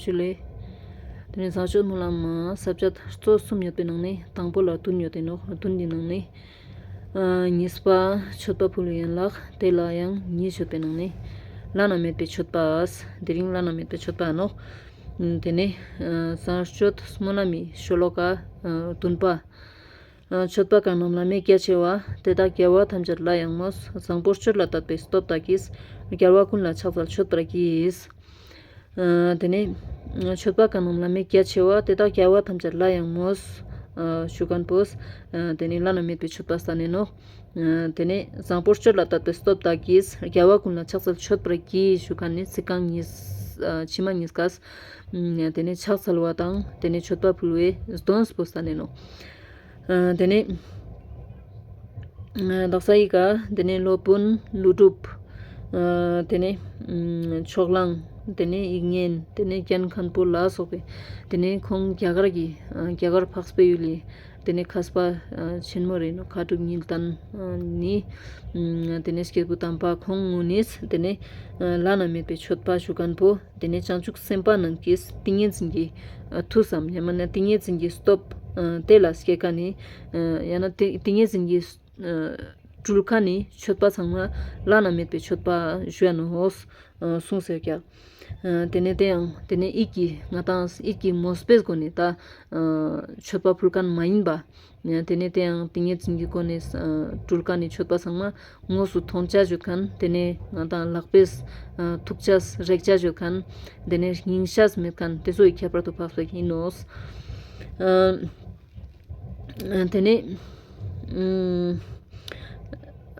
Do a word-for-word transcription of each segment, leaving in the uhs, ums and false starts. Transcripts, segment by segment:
ཇུ་ལེ། དེ་ནས་བཟང་སྤྱོད་སྨོན་ལམ་ས་བཅད་གཙོ་གསུམ་ཡོད་པའི་ནང་ནས་དང་པོ་ལ་བདུན་ཡོད་དེ་ནོག། བདུན་དེའི་ནང་ནས་ཨ་གཉིས་པ་མཆོད་པ་ཕུལ་བའི་ཡན་ལག་དེ་ལ་ཡང་གཉིས་ཡོད་པའི་ནང་ནས་བླ་ན་མེད་པའི་མཆོད་པ། དེ་རིང་བླ་ན་མེད་པའི་མཆོད་པ་ནོག། དེ་ནས་ཨ་བཟང་སྤྱོད་སྨོན་ལམ་མི་ཤོ་ལོ་ཀ་ཨ་བདུན་པ། ཨ་མཆོད་པ་གང་རྣམས་བླ་མེད་རྒྱ་ཆེ་བ། དེ་དག་རྒྱལ་བ་ཐམས་ཅད་ལ་ཡང་མོས། བཟང་པོ་སྤྱོད་ལ་དད་པའི་སྟོབས་དག་གིས། རྒྱལ་བ་ཀུན་ལ་ཕྱག་འཚལ་མཆོད་པར་བགྱི། ཨ་དེ་ནས་མཆོད་པ་གང་རྣམས་བླ་མེད་རྒྱ་ཆེ་བ། དེ་དག་རྒྱལ་བ་ཐམས་ཅད་ལ་ཡང་མོས། ཨ་ཞུ་མཁན་པོས་ཨ་དེ་ནས་བླ་ན་མེད་པའི་མཆོད་པ་སྟན་ནོག། ཨ་དེ་ནས་བཟང་པོ་སྤྱོད་ལ་དད་པའི་སྟོབས་དག་གིས། རྒྱལ་བ་ཀུན་ལ་ཕྱག་འཚལ་མཆོད་པར་བགྱི་ཞུ་མཁན་ནི་ཚིག་རྐང་གཉིས། ཨ་ཕྱི་མ་གཉིས་ཀ་ཨ་དེ་ནས་ཕྱག་འཚལ་བ་དང་དེ་ནས་མཆོད་པ་ཕུལ་བའི་དོན་པོ་སྟན་ནོག། ཨ་དེ་ནས་ཨ་དག་ས་ཡི་ག་དེ་ནས་སློབ་དཔོན་ཀླུ་སྒྲུབ། ཨ་དེ་ནས་ཨ་ཕྱོགས་གླང་། དེ་ནས་དབྱིག་གཉེན། དེ་ནས་རྒྱན་མཁན་པོ་ལ་སོགས་པའི་དེ་ནས་ཁོང་རྒྱ་གར་གྱི་ཨ་རྒྱ་གར་འཕགས་པའི་ཡུལ་ལི་དེ་ནས་མཁས་པ་ཨ་ཆེན་མོ་རེ་ནོག། མཁས་གྲུབ་གཉིས་ལྡན་ཨ་ནི་ཨ་དེ་ནས་སྐྱེས་བུ་དམ་པ་ཁོང་ངོ་ནིས་དེ་ནས་ཨ་བླ་ན་མེད་པའི་མཆོད་པ་ཞུ་མཁན་པོ། དེ་ནས་བྱང་ཆུབ་སེམས་དཔའ་རྣམས་ཀྱིས་ཏིང་ངེ་འཛིན་གྱི་ཨ་མཐུ་སམ་ཡང་མིན་ན་ཏིང་ངེ་འཛིན་གྱི་སྟོབས་ཨ་དེ་ལ་སྐྱེ་མཁན་ནི་ཨ་ཡང་ན་ཏི་ཏིང་ངེ་འཛིན་གྱི་ཨ་སྤྲུལ་མཁན་ནི་མཆོད་པ་ཚང་མ་བླ་ན་མེད་པའི་མཆོད་པ་ཞུ་ཡ་ནོག་གསུངས་ཟེར་ཀྱག། ཨ་དེ་ནས་དེ་ཡང་དེ་ནས་ཡིད་ཀྱི་ང་དང་ཡིད་ཀྱི་མོས་པའི་སྒོ་ནས་ད་ཨ་མཆོད་པ་ཕུལ་མཁན་མ་ཡིན་པ། ཡང་དེ་ནས་དེ་ཡང་ཏིང་ངེ་འཛིན་གྱི་སྒོ་ནས་ཨ་སྤྲུལ་མཁན་ནི་མཆོད་པ་ཚང་མ་དངོས་སུ་མཐོང་ཆ་ཡོད་མཁན། དེ་ནས་ང་དང་ལག་པས་ཨ་ཐུག་ཆ་རེག་ཆ་ཡོད་མཁན། དེ་ནས་སྙིང་ཤས་མེད་མཁན་དེ་ཚོ་ཡི་ཁྱད་པར་དུ་འཕགས་པ་ཡིན་ནོག། ཨ་དེ་ནས་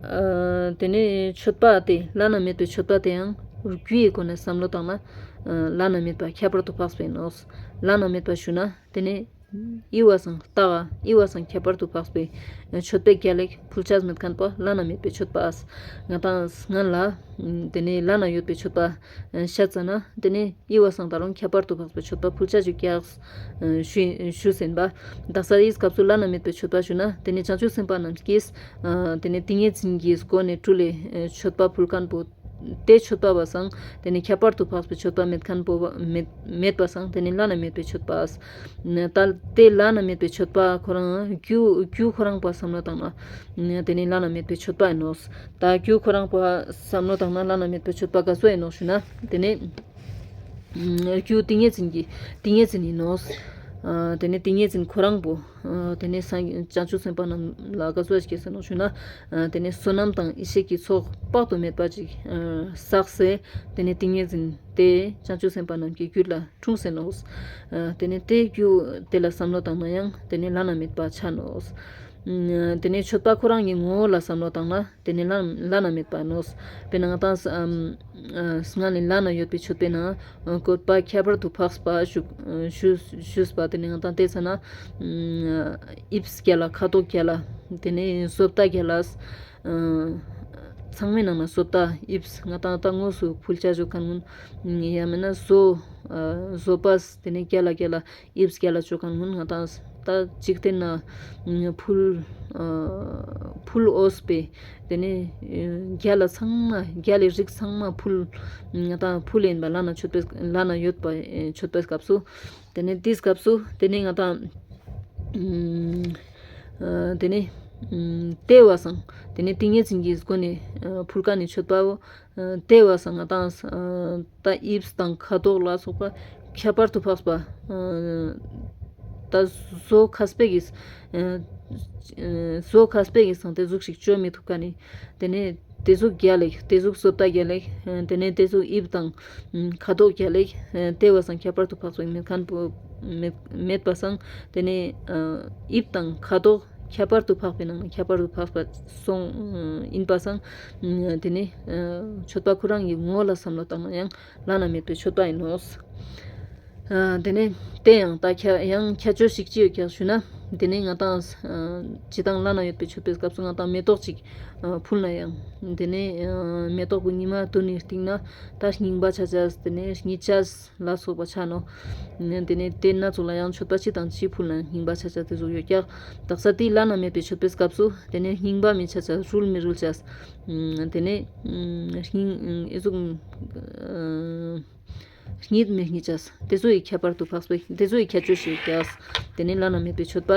ཨ་དེ་ནས་མཆོད་པ་དེ་བླ་ན་མེད་པའི་མཆོད་པ་དེ་ཡང་རྒྱུ་ཡི་སྒོ་ནས་བསམ་བློ་བཏང་ན་ཨ་བླ་ན་མེད་པ་ཁྱད་པར་དུ་འཕགས་པ་ཡིན་ནོག། བླ་ན་མེད་པ་ཞུ་ན་དེ་ནས་ཡིད་བ་སང་ལྟ་བ་ཡིད་བ་སང་ཁྱད་པར་དུ་འཕགས་པའི་མཆོད་པའི་རྒྱལ་ལ་ཕུལ་ཆ་མེད་མཁན་པོ་བླ་ན་མེད་པའི་མཆོད་པ། ང་དང་སྔན་ལ་དེ་ནས་བླ་ན་ཡོད་པའི་མཆོད་པ་བཤད་ཙ་ན་དེ་ནས་ཡིད་བ་སང་ད་རུང་ཁྱད་པར་དུ་འཕགས་པའི་མཆོད་པ་ཕུལ་ཆ་ཞུ་ཀྱག་ཞུ་ཞུ་ཟིན་པ། དག་ས་ཡིས་སྐབས་སུ་བླ་ན་མེད་པའི་མཆོད་པ་ཞུ་ན་དེ་ནས་བྱང་ཆུབ་སེམས་དཔའ་རྣམས་ཀྱིས་ཨ་དེ་ནས་ཏིང་ངེ་འཛིན་གྱི་སྒོ་ནས་སྤྲུལ་ལེ་མཆོད་པ་ཕུལ་མཁན་པོ། དེ་མཆོད་པ་བ་སང་དེ་ནས་ཁྱད་པར་དུ་འཕགས་པའི་མཆོད་པ་མེད་མཁན་པོ་མེད་མེད་པ་སང་དེ་ནས་བླ་ན་མེད་པའི་མཆོད་པ། ད་དེ་བླ་ན་མེད་པའི་མཆོད་པ་ཁོ་རང་རྒྱུ་རྒྱུ་ཁོ་རང་པོ་བསམ་བློ་བཏང་ན་དེ་ནས་བླ་ན་མེད་པའི་མཆོད་པ་ཡིན་ནོག། ད་རྒྱུ་ཁོ་རང་པོ་བསམ་བློ་བཏང་ན་བླ་ན་མེད་པའི་མཆོད་པ་ག་ཚོད་ཡིན་ནོག་ཞུ་ན་དེ་ནས་རྒྱུ་ཏིང་ངེ་འཛིན་གྱི་ཏིང་ངེ་འཛིན་ཡིན་ནོག། ཨ་དེ་ནས་ཏིང་ངེ་འཛིན་ཁོ་རང་པོ། ཨ་དེ་ནས་སངས་བྱང་ཆུབ་སེམས་དཔའ་རྣམས་ལ་ག་ཚོད་ཅིག་ཟེར་ནོག་ཞུ་ན། ཨ་དེ་ནས་བསོད་ནམས་དང་ཡེ་ཤེས་ཀྱི་ཚོགས་དཔག་ཏུ་མེད་པ་ཅིག་ཨ་བསགས་སེ་དེ་ནས་ཏིང་ངེ་འཛིན་དེ་བྱང་ཆུབ་སེམས་དཔའ་རྣམས་ཀྱི་རྒྱུད་ལ་འཁྲུངས་སེ་ནོག། ཨ་དེ་ནས་དེ་རྒྱུ་དེ་ལ་བསམ་བློ་བཏང་ན་ཡང་དེ་ནས་བླ་ན་མེད་པ་ཆ་ནོག། ཨ་དེ་ནས་མཆོད་པ་ཁོ་རང་གི་ངོ་བོ་ལ་བསམ་བློ་བཏང་ན། དེ་ནས་བླ་བླ་ན་མེད་པ་ནོག། དཔེར་ན་ང་དང་ཨམ་ཨ་སྔ་ནས་བླ་ན་ཡོད་པའི་མཆོད་པའི་ནང་ཨ་བཀོད་པ་ཁྱད་པར་དུ་འཕགས་པ་ཞུ་ཞུ་ཞུས་པ། དེ་ནས་ང་དང་དེ་ཚ་ན་ཨམ་དབྱིབས་རྒྱལ་ལ་ཁ་དོག་རྒྱལ་ལ་དེ་ནས་བཟོ་ལྟ་རྒྱལ་ལ་ཨ་ཚང་མའི་ནང་ན་བཟོ་ལྟ་དབྱིབས་ང་དང་ད་དངོས་སུ་ཕུལ་ཆ་ཞུ་མཁན་ཡང་མིན་ན་བཟོ་ཨ་བཟོ་པ་དེ་ནས་རྒྱལ་ལ་རྒྱལ་ལ། དབྱིབས་རྒྱལ་ལ་ཅོ་མཁན་ཀུན་ང་དང་ད་འཇིག་རྟེན་ན་ཕུལ་ཨ་ཕུལ་འོས་པའི་དེ་ནས་ཨ་རྒྱལ་ལ་ཚང་མ་རྒྱལ་ལའི་རིགས་ཚང་མ་ཕུལ་ང་དང་ཕུལ་ཡིན་པ་བླ་ན་མཆོད་པའི་བླ་ན་ཡོད་པ་མཆོད་པའི་སྐབས་སུ། དེ་ནས་དེའི་སྐབས་སུ་དེ་ནས་ང་དང་ཨ་དེ་ནས་ཨ་དེ་བ་སང་དེ་ནས་ཏིང་ངེ་འཛིན་གྱི་སྒོ་ནས་ཨ་ཕུལ་མཁན་ནི་མཆོད་པའོ། ཨ་དེ་བ་སང་ང་དང་ཨ་ད་དབྱིབས་དང་ཁ་དོག་ལ་སོགས་པ་ཁྱད་པར་དུ་འཕགས་པ། ཨ་ད་བཟོ་མཁས་པའི་གིས་ཨ་ཨ་བཟོ་མཁས་པའི་གིས་སང་དེ་ཟུག་ཞིག་ཅོ་མི་ཐུབ་མཁན་ནི། དེ་ནས་དེ་ཟུག་རྒྱལ་ལེགས། དེ་ཟུག་བཟོ་ལྟ་རྒྱལ་ལེགས། ཨ་དེ་ནས་དེ་ཟུག་དབྱིབས་དང་ཨ་ཁ་དོག་རྒྱལ་ལེགས། ཨ་དེ་བ་སང་ཁྱད་པར་དུ་འཕགས་པའི་མེད་མཁན་པོ་མེད་མེད་པ་སང་དེ་ནས་ཨ་དབྱིབས་དང་ཁ་དོག་ཁྱད་པར་དུ་འཕགས་པའི་ནང་ན་ཁྱད་པར་དུ་འཕགས་པ་སོང་ཡིན་པ་སང་། དེ་ནས་མཆོད་པ་ཁོ་རང་གི་ངོ་བོ་ལ་བསམ་བློ་བཏང་ན་ཡང་བླ་ན་མེད་པའི་མཆོད་པ་ཡིན་ནོག། དེ་ནས་དེ་ཡང་ད་ཁྱད་ཡང་ཁྱད་ཆོས་ཤིག་ཅི་ཡོད་ཀྱག་ཞུ་ན། དེ་ནས་ང་དང་སྤྱིར་བཏང་བླ་ན་ཡོད་པའི་མཆོད་པའི་སྐབས་སུ་ང་དང་མེ་ཏོག་ཅིག་ཕུལ་ན་ཡང་། དེ་ནས་མེ་ཏོག་པོ་ཉི་མ་བདུན་ནི་སྟིང་ན་ད་རྙིང་པ་ཆ་ཆ་དེ་ནས་རྙིང་ཆ་ལ་སོགས་པ་ཆ་ནོག། དེ་ནས་དེ་ན་ཚོགས་ལ་ཡང་མཆོད་པ་ཅི་དང་ཅི་ཕུལ་ན་རྙིང་པ་ཆ་ཆ་དེ་ཟུག་ཡོད་ཀྱག། དག་ས་དེ་བླ་ན་མེད་པའི་མཆོད་པའི་སྐབས་སུ་དེ་ནས་རྙིང་པ་མི་ཆ་ཆ་རུལ་མི་རུལ་ཆ། དེ་ནས་རྙིང་ཨེ་ཟུག་ གཉིད་མི་གཉིད་ཅས། དེ་ཚོ་ཡི་ཁྱད་པར་དུ་འཕགས་པའི་དེ་ཚོ་ཡི་ཁྱད་ཆོས་ཤིག་ཀྱག། དེ་ནས་བླ་ན་མེད་པའི་མཆོད་པ་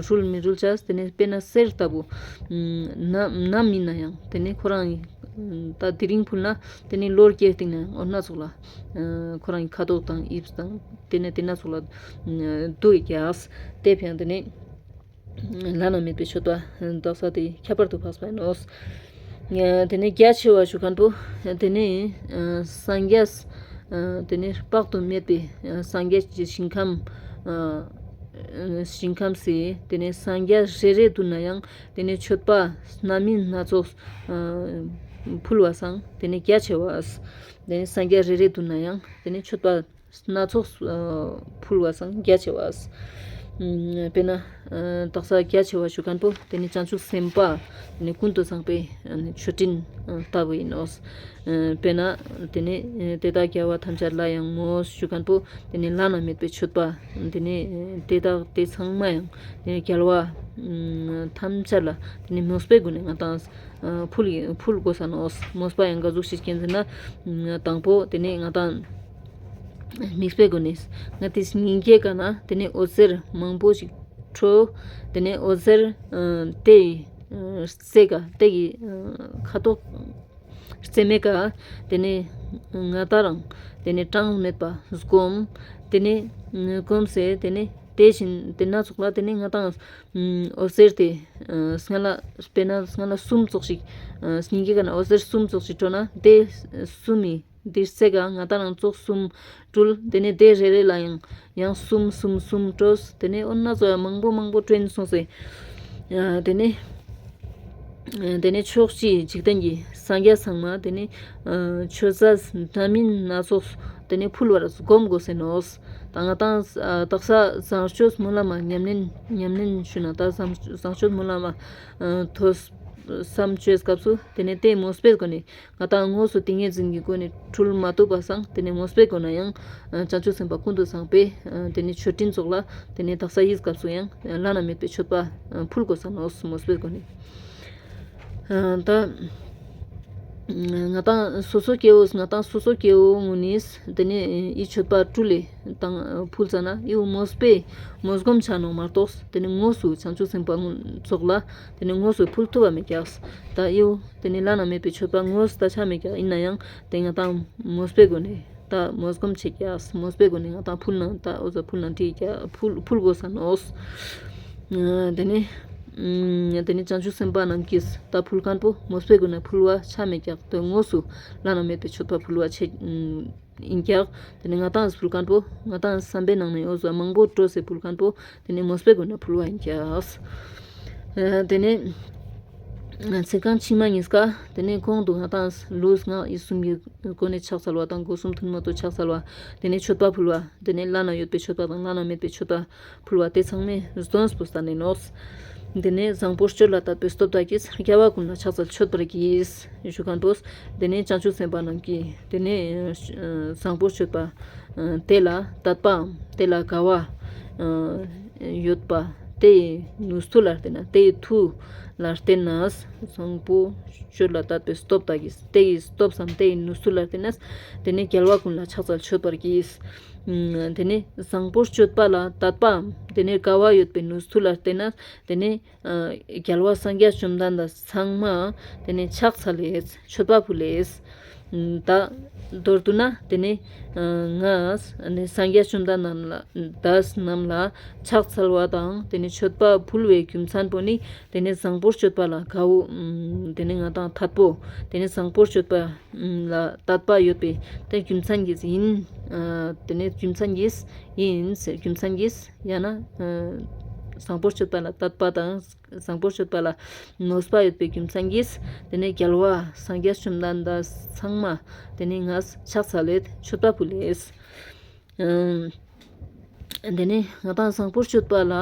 རུལ་མི་རུལ་ཅས། དེ་ནས་དཔེར་ན་གསེར་ལྟ་བུ་ནམ་ནམ་ཡིན་ན་ཡང་དེ་ནས་ཁོ་རང་ད་དེ་རིང་ཕུལ་ན་དེ་ནས་ལོ་བརྒྱའི་སྟེང་ན་ཡང་འོ་ན་ཚོགས་ལ་ཁོ་རང་གི་ཁ་དོག་དང་དབྱིབས་དང་དེ་ནས་དེ་ན་ཚོགས་ལ་འདུ་ཡི་ཀྱག། དེ་ཕྱིར་དེ་ནས་བླ་ན་མེད་པའི་མཆོད་པ་དག་ས་དེ་ཁྱད་པར་དུ་འཕགས་པ་ཡིན་ནོག། དེ་ནས་རྒྱ་ཆེ་བ་ཞུ་མཁན་པོ་དེ་ནས་སངས་རྒྱས་དེ་ནས་དཔག་ཏུ་མེད་པའི་སངས་རྒྱས་ཀྱི་ཞིང་ཁམས་ཞིང་ཁམས་སི་དེ་ནས་སངས་རྒྱས་རེ་རེ་འདུག་ན་ཡང་དེ་ནས་མཆོད་པ་སྣ་མིན་སྣ་ཚོགས་ཕུལ་བ་སང་དེ་ནས་རྒྱ་ཆེ་བ། དེ་ནས་སངས་རྒྱས་རེ་རེ་འདུག་ན་ཡང་དེ་ནས་མཆོད་པ་སྣ་ཚོགས་ཕུལ་བ་སང་རྒྱ་ཆེ་བ། དཔེར་ན་དག་ས་རྒྱ་ཆེ་བ་ཞུ་མཁན་པོ་དེ་ནི་བྱང་ཆུབ་སེམས་དཔའ་དེ་ནི་ཀུན་ཏུ་བཟང་པོའི་མཆོད་སྤྲིན་ལྟ་བུ་ཡིན་ནོག། དཔེར་ན་དེ་ནི་དེ་དག་རྒྱལ་བ་ཐམས་ཅད་ལ་ཡང་མོས་ཞུ་མཁན་པོ་དེ་ནི་བླ་ན་མེད་པའི་མཆོད་པ་དེ་ནི་དེ་དག་དེ་ཚང་མ་ཡང་དེ་ནི་རྒྱལ་བ་ཐམས་ཅད་ལ་དེ་ནི་མོས་པའི་སྒོ་ནས་ང་ཏང་ཕུལ་ཕུལ་དགོས་ས་ནོག། མོས་པ་ཡང་ག་ཟུག་ཞིག་མཁྱེན་ཟེར་ན་དང་པོ་དེ་ནས་ང་ཏང་དམིགས་པའི་སྒོ་ནས་ང་ཏི་སྙིང་གའི་ཀ་ན་དེ་ནས་འོད་ཟེར་མང་པོ་ཞིག་འཕྲོ། དེ་ནས་འོད་ཟེར་དེ་རྩེ་ཀ་དེ་གི་ཁ་དོག་རྩེ་མེ་ཀ་དེ་ནས་ང་ཏང་རང་དེ་ནས་གྲངས་མེད་པ་བསྒོམ། དེ་ནས་བསྒོམ་སེ་དེ་ནས་དེ་བཞིན་དེ་ན་ཚོགས་ལ་དེ་ནས་ང་ཏང་འོད་ཟེར་དེ་སྔ་ལ་དཔེར་ན་སྔ་ལ་གསུམ་ཙོགས་ཤིག་སྙིང་གའི་ཀ་ན་འོད་ཟེར་གསུམ་ཙོགས་ཤིག་འཕྲོ་ན་དེ་གསུམ་མི་དེ་རྩེ་ཀ་ང་ཏང་རང་ཙོགས་གསུམ་སྤྲུལ། དེ་ནས་དེ་རེ་རེ་ལ་ཡང་ཡང་གསུམ་གསུམ་གསུམ་སྤྲོས། དེ་ནས་འོ་ན་ཚོགས་ཡང་མང་པོ་མང་པོ་སྤྲོས་སོང་སེ། དེ་ནས་དེ་ནས་ཕྱོགས་བཅུའི་འཇིག་རྟེན་གྱི་སངས་རྒྱས་ཚང་མ་དེ་ནས་མཆོད་རྫས་སྣ་མིན་སྣ་ཚོགས་དེ་ནས་ཕུལ་བར་བསྒོམ་དགོས་ཟེར་ནོག། ད་ང་ཏང་དག་ས་བཟང་སྤྱོད་སྨོན་ལམ་ཉམས་ལེན་ཉམས་ལེན་ཞུ་ན་ད་བཟང་བཟང་སྤྱོད་སྨོན་ལམ་ཐོས་བསམ་བཅོས་སྐབས་སུ་དེ་ནས་དེ་མོས་པའི་སྒོ་ནས་ང་ཏང་དངོས་སུ་ཏིང་ངེ་འཛིན་གྱི་སྒོ་ནས་འཁྲུལ་མ་ཐུབ་པ་སང་དེ་ནས་མོས་པའི་སྒོ་ན་ཡང་བྱང་ཆུབ་སེམས་དཔའ་ཀུན་ཏུ་བཟང་པོའི་དེ་ནས་མཆོད་སྤྲིན་ཚོགས་ལ་དེ་ནས་དག་ས་ཡིད་སྐབས་སུ་ཡང་བླ་ན་མེད་པའི་མཆོད་པ་ཕུལ་དགོས་ས་ནོག། མོས་པའི་སྒོ་ནས། ད་ང་ཏང་སོ་སོ་སྐྱེ་བོ་ང་ཏང་སོ་སོ་སྐྱེ་བོ་ངུ་ནིས་དེ་ནས་ཨི་མཆོད་པ་སྤྲུལ་ལེ་དང་ཕུལ་ཙ་ན་ཨི་བོ་མོས་པའི་མོས་སྒོམ་ཆ་ནོག་མ་གཏོགས་དེ་ནས་དངོས་སུ་བྱང་ཆུབ་སེམས་དཔའ་ཚོགས་ལ་དེ་ནས་དངོས་སུ་ཕུལ་ཐུབ་པ་མེད་ཀྱག། ད་ཨི་བོ་དེ་ནས་བླ་ན་མེད་པའི་མཆོད་པ་དངོས་སུ་ད་ཆ་མེད་ཀྱག། ཡིན་ན་ཡང་དེ་ང་ཏང་མོས་པའི་སྒོ་ནས་ད་མོས་སྒོམ་བྱེད་ཀྱག། མོས་པའི་སྒོ་ནས་ང་ཏང་ཕུལ་ན་ད་འོ་ཟ་ཕུལ་ན་འགྲིག་ཀྱག། ཕུལ་ཕུལ་དགོས་ས་ནོག། དེ་ནས་དེ་ནས་བྱང་ཆུབ་སེམས་དཔའ་རྣམས་ཀྱིས་ད་ཕུལ་མཁན་པོ་མོས་པའི་སྒོ་ནས་ཕུལ་བ་ཆ་མེད་ཀྱག། དེ་དངོས་སུ་བླ་ན་མེད་པའི་མཆོད་པ་ཕུལ་བ་ཆ་ཡིན་ཀྱག། དེ་ནས་ང་ཏང་ཕུལ་མཁན་པོ་ང་ཏང་བསམ་པའི་ནང་ནས་འོ་ཟ་མང་པོ་སྤྲོས་སེ་ཕུལ་མཁན་པོ་དེ་ནས་མོས་པའི་སྒོ་ནས་ཕུལ་བ་ཡིན་ཀྱག། དེ་ནས་ཚིག་རྐང་ཕྱི་མ་གཉིས་ཀ་དེ་ནས་གོང་དུ་ང་ཏང་ལུས་ངག་ཡིད་གསུམ་གྱི་སྒོ་ནས་ཕྱག་འཚལ་བ་དང་སྒོ་གསུམ་ཐུན་མོང་དུ་ཕྱག་འཚལ་བ། དེ་ནས་མཆོད་པ་ཕུལ་བ། དེ་ནས་བླ་ན་ཡོད་པའི་མཆོད་པ་དང་བླ་ན་མེད་པའི་མཆོད་པ་ཕུལ་བ་དེ་ཚང་མའི་དོན་པོ་ད་ནི་ནོག། དེ་ནས་བཟང་པོ་སྤྱོད་ལ་དད་པའི་སྟོབས་དག་གིས། རྒྱལ་བ་ཀུན་ལ་ཕྱག་འཚལ་མཆོད་པར་བགྱི། ཞུ་མཁན་པོ། དེ་ནས་བྱང་ཆུབ་སེམས་དཔའ་རྣམས་ཀྱིས་དེ་ནས་བཟང་པོ་སྤྱོད་པ་དེ་ལ་དད་པའམ་དེ་ལ་དགའ་བ་ཡོད་པ་དེའི་ནུས་མཐུ་ལ་བརྟེན་ན་དེའི་མཐུ་ལ་བརྟེན་ན་བཟང་པོ་སྤྱོད་ལ་དད་པའི་སྟོབས་དག་གིས། དེ་ཡི་སྟོབས་སམ་དེ་ཡི་ནུས་མཐུ་ལ་བརྟེན་ནས་དེ་ནས་རྒྱལ་བ་ཀུན་ལ་ཕྱག་འཚལ་མཆོད་པར་བགྱི། དེ་ནས་བཟང་པོ་སྤྱོད་པ་ལ་དད་པའམ་དེ་ནས་དགའ་བ་ཡོད་པའི་ནུས་མཐུ་ལ་བརྟེན་ནས་དེ་ནས་རྒྱལ་བ་སངས་རྒྱས་བཅོམ་ལྡན་འདས་ཚང་མ་དེ་ནས་ཕྱག་འཚལ་ལེ་མཆོད་པ་ཕུལ་ལེ། ད་མདོར་བསྡུ་ན་དེ་ནས་ང་ནི་སངས་རྒྱས་བཅོམ་ལྡན་འདས་རྣམས་ལ་ཕྱག་འཚལ་བ་དང་དེ་ནས་མཆོད་པ་ཕུལ་བའི་རྒྱུ་མཚན་པོ་ནི། དེ་ནས་བཟང་པོ་སྤྱོད་པ་ལ་དགའ་བོ། དེ་ནས་ང་ཏང་དད་པོ། དེ་ནས་བཟང་པོ་སྤྱོད་པ་ལ་དད་པ་ཡོད་པའི་དེ་རྒྱུ་མཚན་གྱིས་ཡིན། དེ་ནས་རྒྱུ་མཚན་གྱིས་ཡིན། རྒྱུ་མཚན་གྱིས་ཡང་ན་བཟང་པོ་སྤྱོད་པ་ལ་དད་པ་དང་བཟང་པོ་སྤྱོད་པ་ལ་མོས་པ་ཡོད་པའི་རྒྱུ་མཚན་གྱིས་དེ་ནས་རྒྱལ་བ་སངས་རྒྱས་བཅོམ་ལྡན་འདས་ཚང་མ་དེ་ནས་ང་ཕྱག་འཚལ་ལེ་མཆོད་པ་ཕུལ་ལེ། དེ་ནས་ང་ཏང་བཟང་པོ་སྤྱོད་པ་ལ་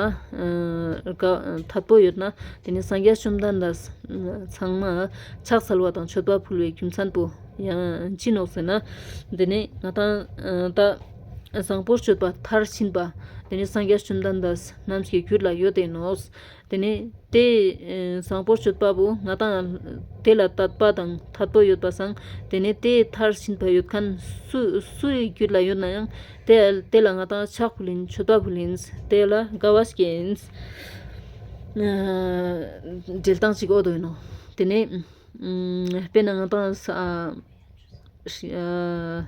དད་པོ་ཡོད་ན་དེ་ནས་སངས་རྒྱས་བཅོམ་ལྡན་འདས་ཚང་མ་ཕྱག་འཚལ་བ་དང་མཆོད་པ་ཕུལ་བའི་རྒྱུ་མཚན་པོ་ཡང་ཅི་ནོག་ཟེར་ན། དེ་ནས་ང་ཏང་ད་བཟང་པོ་སྤྱོད་པ་མཐར་ཕྱིན་པ་ དེ་ནས་སངས་རྒྱས་བཅོམ་ལྡན་འདས་རྣམས་ཀྱི་རྒྱུད་ལ་ཡོད་དེ་ནོག། དེ་ནས་དེ་ཨེ་བཟང་པོ་སྤྱོད་པ་བོ་ང་དང་དེ་ལ་དད་པ་དང་ཐད་པོ་ཡོད་པ་སང་དེ་ནས་དེ་མཐར་ཕྱིན་པ་ཡོད་མཁན་སུ་སུའི་རྒྱུད་ལ་ཡོད་ན་ཡང་དེ་དེ་ལ་ང་དང་ཕྱག་ཕུལ་ཡིན། མཆོད་པ་ཕུལ་ཡིན། དེ་ལ་དགའ་བ་སྐྱེ་ཡིན། ཨ་འགྲེལ་སྟངས་ཅིག་འོ་དོ་ཡིན་ནོག། དེ་ནས་ཨ་དཔེར་ན་ང་དང་ས་ཨ་ཤ་ཨ་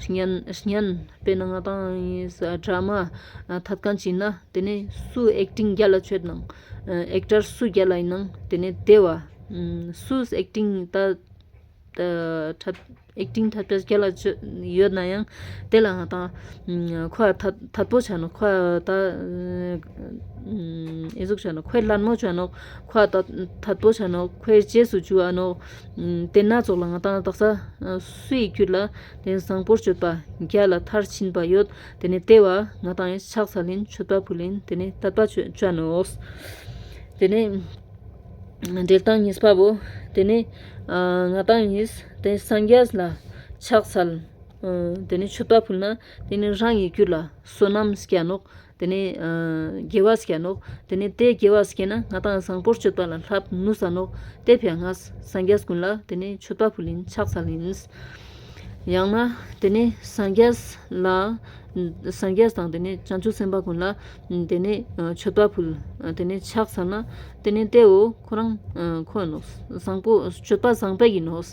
སྙན་སྙན་དཔེར་ན་ང་དང་ཡིན་ས་ཨ་ཌྲ་མ་ཨ་ཐད་མཁན་ཅིག་ན་དེ་ནས་སུ་ཨེག་ཊིང་རྒྱལ་ལ་ཆོད་ནང་ཨ་ཨེག་ཊར་སུ་རྒྱལ་ལ་ཡིན་ནང་དེ་ནས་དེ་བ་ཨ་སུ་ཨེག་ཊིང་ད་ད་འཁྲབ་ཨེག་ཊིང་འཁྲབ་པའི་རྒྱལ་ལ་ཆོད་ཡོད་ན་ཡང་དེ་ལ་ང་དང་ཨ་ཁོ་ཨ་ཐད་ཐད་པོ་ཆ་ནོག། ཁོ་ཨ་ད་ཨ་ཨེ་ཟུག་ཆ་ནོག། ཁོའི་ལད་མོ་ཆ་ནོག། ཁོ་ཨ་ད་ཐད་པོ་ཆ་ནོག། ཁོའི་རྗེས་སུ་འཇུག་ཨ་ནོག། ཨ་དེ་སྣ་ཚོགས་ལ་ང་དང་དག་ས་ཨ་སུའི་རྒྱུད་ལ་དེ་བཟང་པོར་སྤྱོད་པ་རྒྱལ་ལ་མཐར་ཕྱིན་པ་ཡོད། དེ་ནས་དེ་བ་ང་དང་ཡིན་ཕྱག་འཚལ་ཡིན། མཆོད་པ་ཕུལ་ཡིན། དེ་ནས་དད་པ་ཆོ་ཆ་ནོག། དེ་ནས་འགྲེལ་སྟངས་གཉིས་པ་བོ། དེ་ནས་ཨ་ང་དང་ཡིན་དེ་སངས་རྒྱས་ལ་ཕྱག་འཚལ། ཨ་དེ་ནས་མཆོད་པ་ཕུལ་ན་དེ་ནས་རང་གི་རྒྱུད་ལ་བསོད་ནམས་སྐྱེ་ནོག། དེ་ནས་ཨ་དགེ་བ་སྐྱེ་ནོག། དེ་ནས་དེ་དགེ་བ་སྐྱེ་ན་ང་དང་བཟང་པོར་སྤྱོད་པ་ལ་ལྷབ་ནུས་ས་ནོག། དེ་ཕི་ཡ་ང་སངས་རྒྱས་ཀུན་ལ་དེ་ནས་མཆོད་པ་ཕུལ་ཡིན། ཕྱག་འཚལ་ཡིན། ཡང་ན་དེ་ནས་སངས་རྒྱས་ལ་སངས་རྒྱས་དང་དེ་ནས་བྱང་ཆུབ་སེམས་དཔའ་ཀུན་ལ་དེ་ནས་ཨ་མཆོད་པ་ཕུལ། ཨ་དེ་ནས་ཕྱག་འཚལ་ན་དེ་ནས་དེ་བོ་ཁོ་རང་ཨ་ཁོ་ཡིན་ནོག། བཟང་པོ་སྤྱོད་པ་བཟང་པོ་ཡིན་ནོག།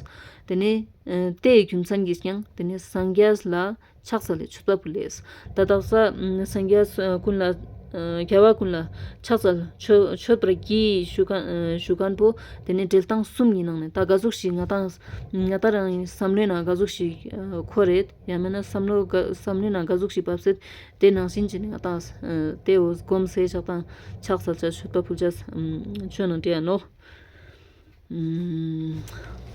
དེ་ནས་ཨ་དེའི་རྒྱུ་མཚན་གྱིས་ཀྱང་དེ་ནས་སངས་རྒྱས་ལ་ཕྱག་འཚལ་ལེ་མཆོད་པ་ཕུལ་ལེ། ད་དག་ས་ཨ་སངས་རྒྱས་ཨ་ཀུན་ལ་ཨ་རྒྱལ་བ་ཀུན་ལ་ཕྱག་འཚལ་མཆོད་མཆོད་པར་བགྱི་ཞུ་མཁན་ཨ་ཞུ་མཁན་པོ་དེ་ནས་འགྲེལ་སྟངས་གསུམ་གྱི་ནང་ནས་ད་ག་ཟུག་ཞིག་ང་དང་ང་དང་རང་བསམ་བློའི་ནང་ག་ཟུག་ཞིག་ཨ་འཁོར་རེད། ཡང་མིན་ན་བསམ་བློ་ག་བསམ་བློའི་ནང་ག་ཟུག་ཞིག་བབས་སྲིད། དེ་ནང་བཞིན་བྱས་ནས་ང་དང་ཨ་དེ་བོ་སྒོམ་སེ་ཕྱག་དང་ཕྱག་འཚལ་ཆ་མཆོད་པ་ཕུལ་ཆ་ཨ་ཆོས་ནང་བྲིས་ཡ་ནོག། ཨམ།